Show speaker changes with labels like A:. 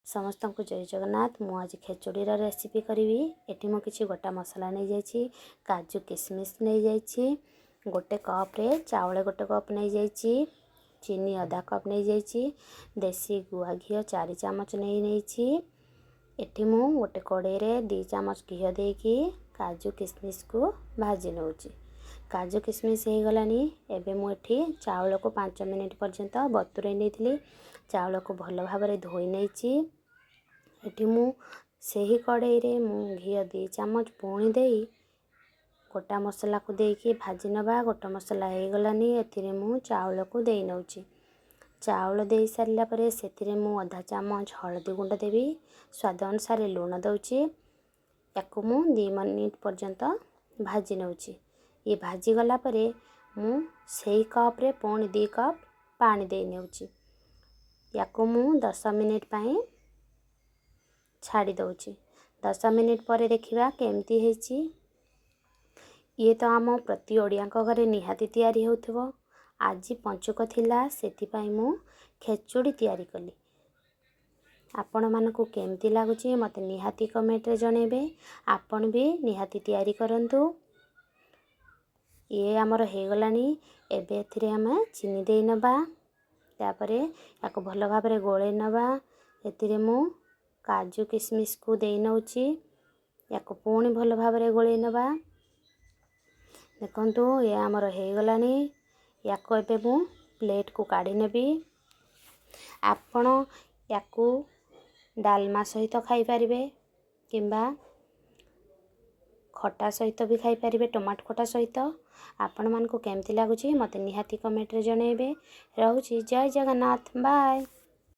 A: ସମସ୍ତଙ୍କୁ ଜୟ ଜଗନ୍ନାଥ। ମୁଁ ଆଜି ଖେଚୁଡ଼ିର ରେସିପି କରିବି। ଏଠି ମୁଁ କିଛି ଗୋଟା ମସଲା ନେଇଯାଇଛି, କାଜୁ କିସମିସ୍ ନେଇଯାଇଛି, ଗୋଟେ କପ୍ରେ ଚାଉଳ ଗୋଟେ କପ୍ ନେଇଯାଇଛି, ଚିନି ଅଧା କପ୍ ନେଇଯାଇଛି, ଦେଶୀ ଗୁଆ ଘିଅ 4 ଚାମଚ ନେଇ ନେଇଛି। ଏଠି ମୁଁ ଗୋଟେ କଡ଼େଇରେ 2 ଚାମଚ ଘିଅ ଦେଇକି କାଜୁ କିସମିସ୍କୁ ଭାଜି ନେଉଛି। କାଜୁ କିସମିସ୍ ହେଇଗଲାଣି। ଏବେ ମୁଁ ଏଠି ଚାଉଳକୁ 5 ମିନିଟ୍ ପର୍ଯ୍ୟନ୍ତ ବତୁରାଇ ନେଇଥିଲି। ଚାଉଳକୁ ଭଲ ଭାବରେ ଧୋଇ ନେଇଛି। ଏଠି ମୁଁ ସେହି କଡ଼େଇରେ ମୁଁ ଘିଅ 2 ଚାମଚ ପୁଣି ଦେଇ ଗୋଟା ମସଲାକୁ ଦେଇକି ଭାଜି ନେବା। ଗୋଟା ମସଲା ହେଇଗଲାନି। ଏଥିରେ ମୁଁ ଚାଉଳକୁ ଦେଇ ନେଉଛି। ଚାଉଳ ଦେଇ ସାରିଲା ପରେ ସେଥିରେ ମୁଁ ଅଧା ଚାମଚ ହଳଦୀ ଗୁଣ୍ଡ ଦେବି, ସ୍ୱାଦ ଅନୁସାରେ ଲୁଣ ଦେଉଛି। ୟାକୁ ମୁଁ 2 ମିନିଟ୍ ପର୍ଯ୍ୟନ୍ତ ଭାଜି ନେଉଛି। ଇଏ ଭାଜିଗଲା ପରେ ମୁଁ ସେଇ କପ୍ରେ ପୁଣି 2 କପ୍ ପାଣି ଦେଇ ନେଉଛି। ୟାକୁ ମୁଁ 10 ମିନିଟ୍ ପାଇଁ ଛାଡ଼ି ଦେଉଛି। 10 ମିନିଟ୍ ପରେ ଦେଖିବା କେମିତି ହେଇଛି। ଇଏ ତ ଆମ ପ୍ରତି ଓଡ଼ିଆଙ୍କ ଘରେ ନିହାତି ତିଆରି ହେଉଥିବ। ଆଜି ପଞ୍ଚୁକ ଥିଲା, ସେଥିପାଇଁ ମୁଁ ଖେଚୁଡ଼ି ତିଆରି କଲି। ଆପଣମାନଙ୍କୁ କେମିତି ଲାଗୁଛି, ମୋତେ ନିହାତି କମେଣ୍ଟରେ ଜଣାଇବେ। ଆପଣ ବି ନିହାତି ତିଆରି କରନ୍ତୁ। ଇଏ ଆମର ହେଇଗଲାଣି। ଏବେ ଏଥିରେ ଆମେ ଚିନି ଦେଇ ନେବା। ତାପରେ ୟାକୁ ଭଲ ଭାବରେ ଗୋଳେଇ ନେବା। ଏଥିରେ ମୁଁ କାଜୁ କିସମିସ୍କୁ ଦେଇ ନେଉଛି। ୟାକୁ ପୁଣି ଭଲ ଭାବରେ ଗୋଳେଇ ନେବା। ଦେଖନ୍ତୁ, ଇଏ ଆମର ହେଇଗଲାଣି। ୟାକୁ ଏବେ ମୁଁ ପ୍ଲେଟ୍କୁ କାଢ଼ି ନେବି। ଆପଣ ୟାକୁ ଡାଲମା ସହିତ ଖାଇପାରିବେ କିମ୍ବା ଖଟା ସହିତ ବି ଖାଇପାରିବେ, ଟମାଟୋ ଖଟା ସହିତ। ଆପଣମାନଙ୍କୁ କେମିତି ଲାଗୁଛି, ମୋତେ ନିହାତି କମେଣ୍ଟରେ ଜଣାଇବେ। ରହୁଛି, ଜୟ ଜଗନ୍ନାଥ, ବାଏ।